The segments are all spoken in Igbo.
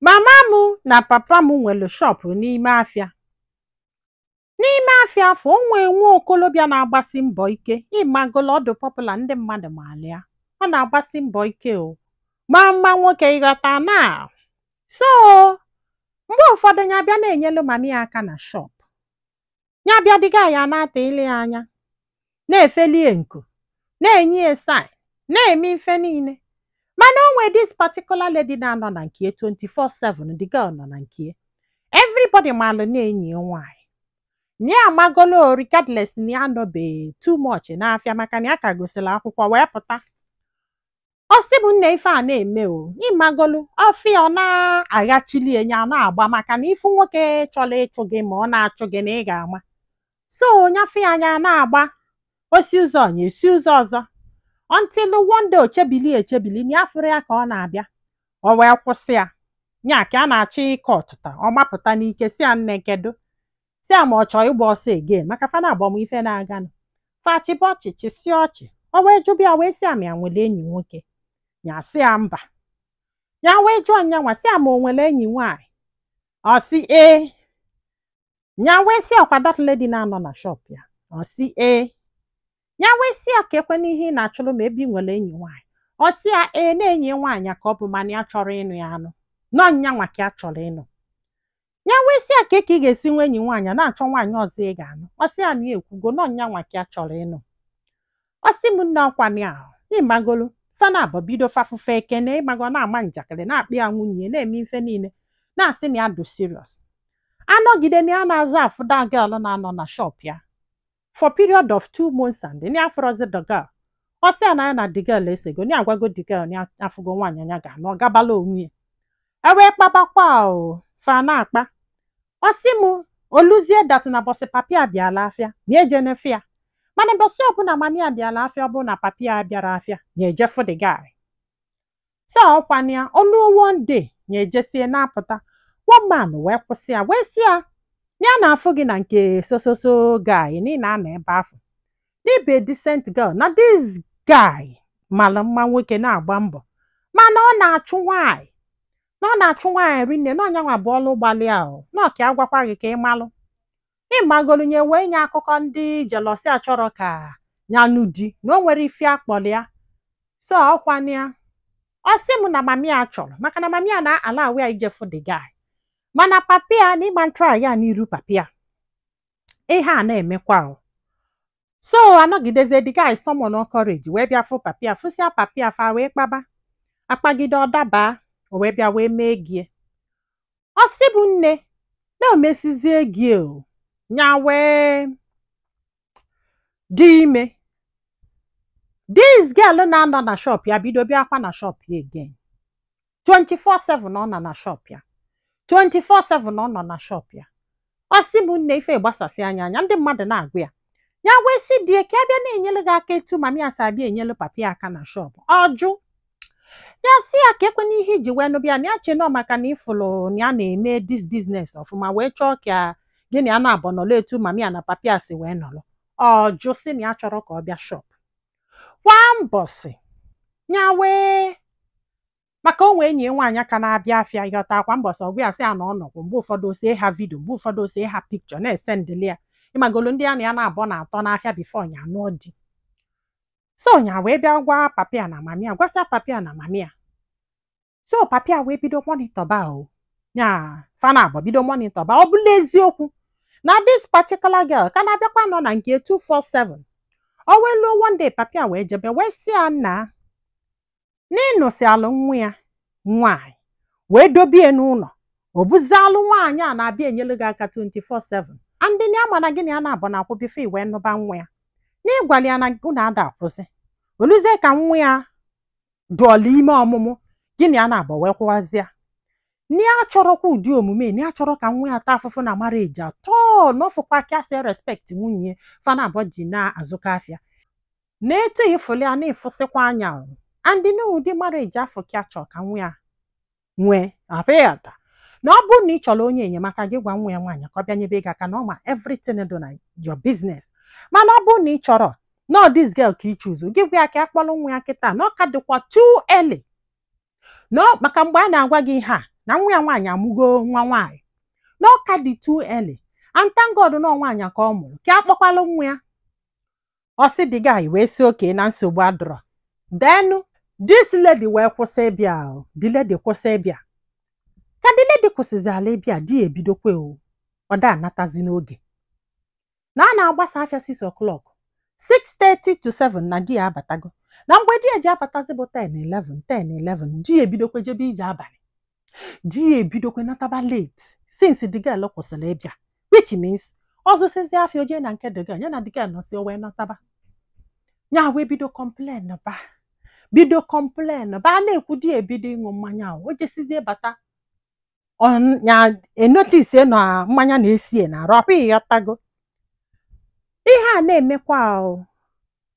Mama m na papa m nwere shop n'ime afịa. N'ime afịa afọ o nwee nwa okolobịa na-agbasi mbọ ike, ịmagolo ọdụ popular, ndị mmadụ maala ya. Ọ na-agbasi mbọ ike o. Ma mma nwoke, ịghọta na. So mgbe ụfọdụ ya bịa na-enyelu mami ya aka na shop. Ya bịa dịga ya na-ata ile ya anya, na-efelie nku, na-enye ya sign, na-eme ife niile. Mana o nwee this particular lady na-anọ na nke 24/7, the girl nọ na nke. Everybody malụ na-enyi ya nwaanyị. Na ya amagolo regardless na ya anọbe too much n'afịa maka na ya ka gosiri akwụkwọ wee pụta. Ọ sị bụ nne, ife a na-eme o, ịmagolu ọfịa ọ na-aghachili ya na-agba maka na ifu nwoke chọrọ ịchụ gị ma ọ na-achụ gị na ị ga-ama. So nyafe ya anya na-agba osi ụzọ nya esi ụzọ ọzọ until one day o chebili echebili na ya fụrụ ya ka ọ na-abịa, o wee kwụsị ya nya ka a na-achọ ịkọ ọtụta. Ọ mapụta n'ike si ya, "Nne, kedu?" Si ya ma ọ chọọ ịgba ọsọ again maka fa na-agba m ife na-aganụ. Fachiba ọchịchị si ọchị, o wee jụbịa ya wee sị ya ma ya nwere enyi nwoke. Ya sị ya mba. Ya wee jụọ nyanwa sị ya ma o nwere enyi nwaanyị. Ọ sị ee. Ya wee sị ọkwa that lady na-anọ na shop ya. Ọ sị ee. Ya wee sị ya ka ekwe n'ihe ị na-achụrụ ma ebe ị nwere enyi nwaanyị. Ọ sị ya ee, na-enyi nwaanyị ka ọ bụ, mana ya chọrọ ịnụ ya anụ nọ nyanwa ka ya chọrọ ịnụ. Ya wee sị ya ka ị ga-esi nwe enyi nwaanyị na-achọ nwaanyị ọzọ ị ga-anụ. Ọ sị ya na ya ekwugo nọ nyanwa ka ya chọrọ ịnụ. Ọ sị m nne, ọkwa ya ịmagolo fana abụ bido fafufe ekene, ịmago na-ama njakịrị, na-akpị ya nwunye, na-eme ife niile, na-asị na ya dị serious. Anọgide na ya na-azụ afụda girl na-anọ na shop ya for period of 2 months and ya afụrọzi the girl. Ọ sị ya na ya na the girl esego na ya agwago the girl na ya afụgo nwaanyị anya ga-anụ, ọ gabala onwe ya. Ewee kpabakwa o, fa na-akpa. Ọ sị m oluzie that na bọsị papi a bịala afịa na eje nefe ya, mana bọsị ọbụla mami a bịala afịa, ọ bụrụ na papi a bịara afịa, na ejefu the guy. So ọkwana ya olu one day na ejesie na-apụta, one man wee kwụsị ya wee sị ya na ya na-afụ gị na nke so so so guy na ị na-anọ ebe afọ n'ịbụ a decent girl, na this guy mara mma nwoke na-agba mbọ, mana ọ na-achụ nwaanyị, na ọ na-achụ nwaanyị rinne, na ọnyanwa bụ ọlụ gbalị ahụ na ọka agwakwa gị ka ị malụ. Ịmagolu nye wee nye akụkọ ndị jealousy achọrọ ka ya nụ di na o nwere ife akpọrọ ya. So ọkwana ya, ọ sị m na mami ya chọrọ maka na mami ya na-ala awe ya ijefu the guy, mana papi ya na ịgba ntry ya n'iru papi ya. Ihe a na-emekwa o. So anọgidezie, the guy summon courage wee bịa fụ papi ya, fụsịa papi ya, fa wee kpaba akpagide, ọ daba, o wee bịa wee mee gie. Ọ sị bụ nne, na o mesizie gie o, nya wee dị ime. This girl na-anọ na shop ya bido bịakwa na shop ya again 24/7. Ọ nọ na shop ya 24/7, ọ nọ na shop ya. Ọ sị m nne, ife gbasasị anya anya ndị mmadụ na-agụ ya. Ya wee sị die ka ebe na-enyelu gị aka etu mami ya si abịa enyelu papi ya aka na shop. Ọ jụ. Ya sị ya ka ekwe n'ihe iji wee nụbịa na ya che nọ maka na ịfụlụ na ya na-eme this business ọfụma wee chọọ ka gị na ya na-abụ nọrọ etu mami ya na papi ya si wee nọrọ. Ọ jụ, sị na ya chọrọ ka ọ bịa shop kwa mbọsị. Ya wee maka o nwee enyi ya nwaanyị ka na-abịa afịa ịghọta kwa mbọsị, ọgwụ ya sị ya na ọ nọkwu. Mgbe ụfọdụ o see ha video, mgbe ụfọdụ o see ha pikchọ na-esendịlị ya, ịmagolo ndị ya na ya na-abọ na-atọ n'afịa before ya nụọ di. So nya wee bịa gwa papi ya na mami ya, gwasịa papi ya na mami ya. So papi ya wee bido monitorba o nya fana abụọ bido monitorba. Ọ bụla eziokwu na this particular girl ka na-abịakwa nọ na nke 247. O wee luo one day, papi ya wee jebe wee sị ya nna n'ịnụsị alụ nwa ya nwaanyị wee dobie n'ụlọ, ọ bụzialụ nwaanyị a na-abịa enyelu gị aka 24/7, and na ya ma na gị na ya na-abụ na akwụ before wee nụba nwa ya, n'ịgwala ya na unu ada akwụsị oluzie ka nwa ya dụọla ime ọmụmụ, gị na ya na-abụ wee kwụwazie, na ya chọrọkwa ụdị omume na ya chọrọ ka nwa ya taa afụfụ na marriage atọ, na ọfụkwa ka si respect nwunye fana abụọ ji na-azụkọ afịa na etu ifụli ya na-ịfụsịkwa anya o, and na ụdị marriage afọ ka chọọ ka nwa ya nwee apịata, na ọ bụrụ na ị chọrọ onye enyemaka gị, gwa nwa ya nwaanyị ka ọ bịa nyebe gị aka, na ọ ma everything dị na your business. Mana ọ bụrụ na ị chọrọ na this girl ka ị choose, gị gwa ya ka akpọrọ nwa ya kịta, na ọ ka dịkwa too early na maka mgbe a na-agwa gị ihe a. Na nwa ya nwaanyị amụgo nwa nwaanyị, na ọ ka dị too early, and thank God na nwaanyị ka ọ mụrụ, ka akpọkwalụ nwa ya. Ọ sị the guy wee sị oke na nsogbu adọrọ. Then this lady wee kwụsị ịbịa o. The lady kwụsị ịbịa. Ka the lady kwụsịzi ala ịbịa, di ya ebidokwe o, ọ da anatazi n'oge. Na a na-agbasa afịa 6 o'clock, 6:30 to 7 na di ya abatago. Na mgbe di ya ji abatazi bụ 10, 11, 10, 11. Di ya ebidokwe jebe ije abalị, di ya ebidokwe nataba late since the girl kwụsịrị ịbịa, which means ọ zụsịzi afịa, oje na nke the girl, ya na the girl nọsi, o wee nataba. Ya wee bido complain, ba bido complain, ba na-ekwu, di ya ebido ịṅụ mmanya ahụ. O jesizie bata, ya enotice na mmanya na-esi na arụ ọpụ. Ịghọtago ihe a na-emekwa o?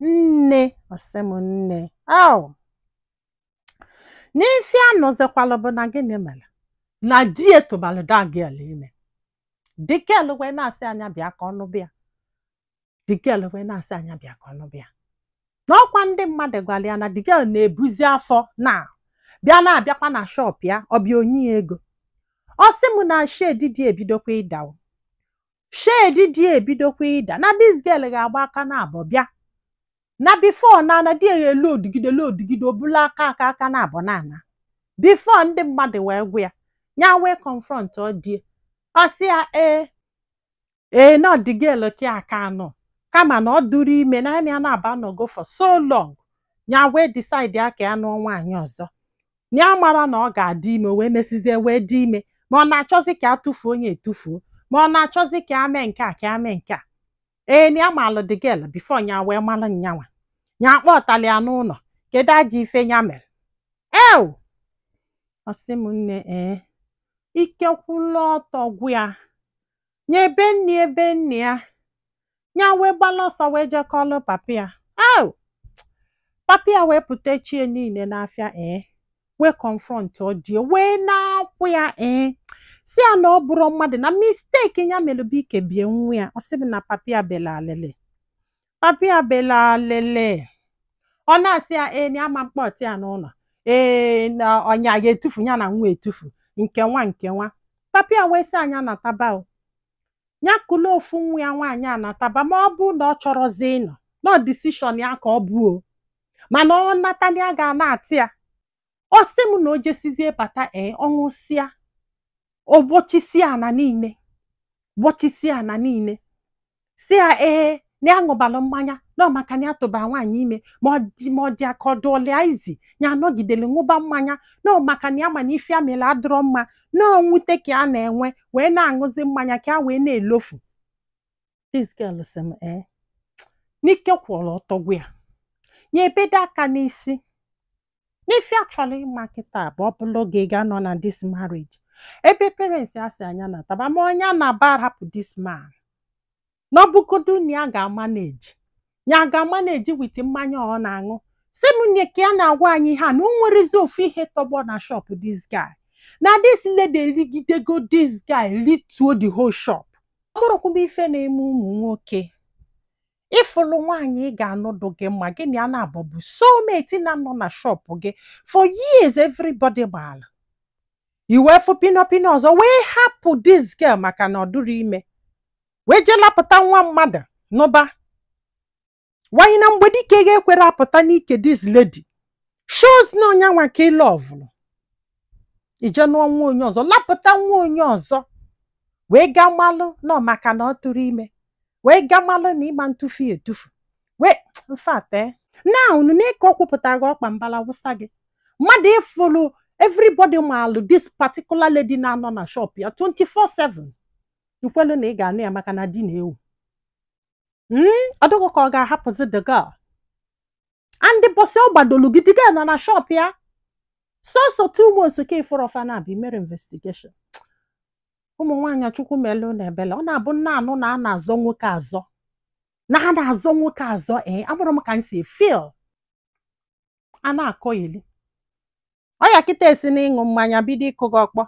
Nne, ọsị m nne, ao n'ife anọzikwalụ bụ na gịnị mere na di ya tụbalụ that girl ime. The girl wee na-asị anya bịa ka ọnụ bịa. The girl wee na-asị anya bịa ka ọnụ bịa, n'ọkwa ndị mmadụ gwara ya na the girl na-ebuzi afọ na bịa na-abịakwa na shop ya, ọ bịa onye ya ego. Ọ sị m na shade dị ebidokwa ịda o. Shade dị ebidokwa ịda na this girl ga-agba aka na abọ bịa na before na di ya elodigide lodigide obula aka aka aka na abọ na ana before ndị mmadụ wee gwa ya. Ya wee confront ọ die, ọ sị ya ee ee, na the girl ka aka anọ kama na ọ dụrụ ime na ya na-aba nọgo for so long. Ya wee decide ya ka ya nụọ nwaanyị ọzọ. Ya mara na ọ ga-adị ime, wee mesizie wee dị ime, ma ọ na-achọzi ka a tụfuo onye etufuo, ma ọ na-achọzi ka a mee nke a, ka a mee nke a. Ee, na ya malụ the girl before ya wee malụ nyanwa. Ya akpọtali ya n'ụlọ. Kedu ajọ ife ya mere ew? Ọ sị m nne, ee, ike kwụlụ ọtọ gwụ ya nye ebe nne ebe nne ya. Ya wee gbala ọsọ wee jekọlụ papa ya. Ew, papa ya wee pụta echie niile n'afịa, ee, wee confront ọ die, wee na-akwụ ya, ee, si ya na ọ bụrụ mmadụ na mistake ya mere bụ ike bie nwa ya. Ọ sị m na papa ya bela alịlị, papa ya bela alịlị. Ọ na-asị ya ee, na ama mkpọtụ ya n'ụlọ, ee, na ọnya ga-etufu ya na nwa etufu nke nwa nke nwa. Papa ya wee sị anya nataba o, ya kụla ofu nwa ya nwaanyị anataba, ma ọ bụ na ọ chọrọzi ịnọ nọ, decision ya ka ọ bụ o, mana ọ nata ya ga na-atị ya. Ọ sị m na o jesizie bata, ee, ọṅụsịa, o gbochisia ana niile, gbochisia ana niile, si ya ee, na ya ṅụbalụ mmanya na ọ maka na ya tụba nwaanyị ime, ma ọ dị aka ọ dụọlịa izi ya anọgidere ṅụba mmanya, na ọ maka na ya ma na ife ya mere adịrọ mma, na ọ nwute ka a na-enwe wee na-aṅụzi mmanya ka a wee na-elofu. This girl sị m ee, n'ike kwụrụ ọtọ gwa ya, ya ebedo aka n'isi n'ife achọrọ ịma kịta bụ ọ bụla oge ga-anọ na this marriage ebe parents ya si anya na taba, ma onye na-aba hapụ this man, na ọ bụgodu na ya ga-amaneji, ya ga-amaneji with mmanya ọ na-aṅụ. Si m nye ka ya na-agwa anyị ha na o nwerezi ofu ihe tọgbọ na shop this guy, na this lady erigidego this guy, rituo the whole shop. Ọ bụrụkwụba ife na-eme ụmụ nwoke, ịfụlụ nwaanyị ị ga-anụdụ gị mma, gị na ya na-abọ bụ soulmate, na-anọ na shop gị for years, everybody gbaala i wee fụ pinọpinọ ọzọ, wee hapụ this girl maka na ọ dụrụ ime, wee jee lapụta nwa mmadụ nụba wanyị. Na mgbe dike ga-ekwere apụta n'ike this lady shows na ọnya nwa ka ị lọvụrụ, ije nụọ nwa onye ọzọ, lapụta nwa onye ọzọ, wee gaa malụ nọ maka na ọ tụrụ ime, wee gaa malụ na ịma ntụfu ya etufu wee mfat na unu na-eke ọ kwupụtara gị ọkpa mbala wụsa gị mmadụ ịfụlụ. Everybody malụ this particular lady na-anọ na shop ya 24/7. Ikwelu na ị ga-anụ ya maka na di na-ewu. Ọ dịghị ka ọ ga-ahapụzi the girl, and bọsị ọ gbadolu gị, the girl nọ na shop ya sọsọ 2 months ka ịfụrụ ọfa na-abịa mere investigation. Ụmụ nwaanyị, Chukwu melụ na ebele. Ọ na-abụ nna anụ na a na-azọ nwoke azọ, na a na-azọ nwoke azọ. Ee, amụrụ m ka m si feel a na-akọ eli ọ ya kịta esi n'ịṅụ mmanya bido ịkụ gị ọkpọ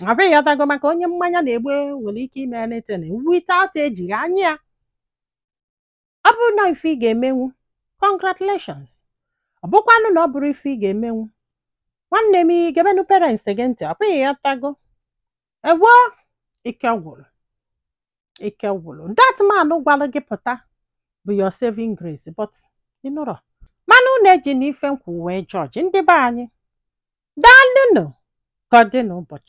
abịghị yatago, maka onye mmanya na-egbu nwere ike ime anything without ejighị anya ya. Ọ bụrụ na ife ị ga-emenwu, congratulations. Ọ bụkwanụ na ọ bụrụ ife ị ga-emenwu, Nwanne m, igebenu parents gị ntị. Ọ bụghị ya tago ewo. Ike gwụrụ, ike gwụrụ. That man gwara gị pụta bụ your saving grace, but ị nụrọ. Mana unu eji na ife nkwu wee jọji ndị be anyị. Daalụnụ, ka ọ dị n'ụbọchị.